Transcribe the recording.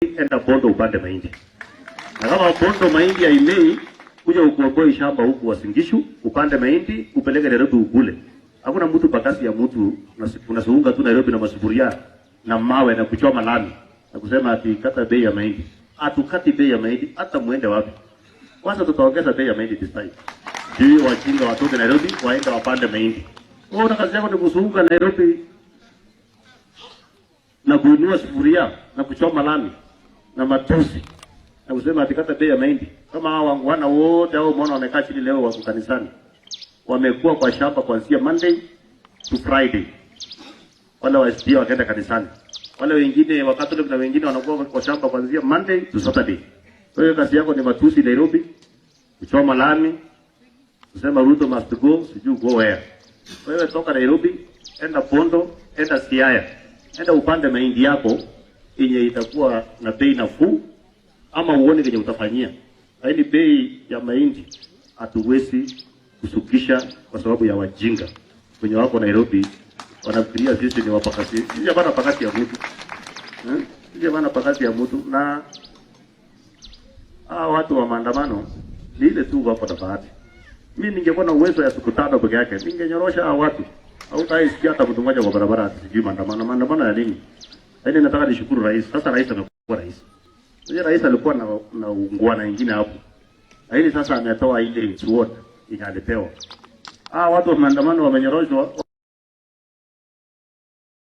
Enda Bondo upande mahindi. Na kama Bondo mahindi haimei, kuja ukomboe shamba huku Uasin Gishu, upande mahindi, upeleke Nairobi ukule. Hakuna mtu pakasi ya mtu unasuunga tu Nairobi na masufuria na mawe na kuchoma lami na kusema ati kata bei ya mahindi. Hatukati bei ya mahindi hata muende wapi. Kwanza tutaongeza bei ya mahindi this time. Juu wajinga watoke Nairobi waende wapande mahindi. Wewe una kazi yako ni kusunga Nairobi na kuinua sufuria na kuchoma lami na matusi na kusema ati kata bei ya mahindi. Kama hao wangwana wote hao umeona wamekaa chini leo wako kanisani, wamekuwa kwa shamba kuanzia Monday to Friday. Wale wa SDA wakaenda kanisani, wale wengine wa Catholic na wengine wanakuwa kwa shamba kuanzia Monday to Saturday. Kwa hiyo kazi yako ni matusi Nairobi, kuchoma lami, kusema Ruto must go, sijui go where. Wewe toka Nairobi, enda Bondo, enda Siaya, enda upande mahindi yako yenye itakuwa na bei nafuu, ama uone kenye utafanyia. Lakini bei ya mahindi hatuwezi kusukisha kwa sababu ya wajinga wenye wako Nairobi wanafikiria sisi ni wapakasi. Sisi hapana pakasi ya mtu, eh? Sisi hapana pakasi ya mtu. Na hawa watu wa maandamano ni ile tu wako na bahati. Mimi ningekuwa na uwezo ya siku 5 peke yake, ningenyorosha hawa watu. Hautaisikia hata mtu mmoja kwa barabara ati sijui maandamano. Maandamano ya nini? Lakini nataka nishukuru rais. Sasa rais amekuwa rais. Unajua rais alikuwa na ungwana ingine hapo. Lakini sasa ametoa ile sword yenye alipewa. Ah, watu wa maandamano wamenyoroshwa.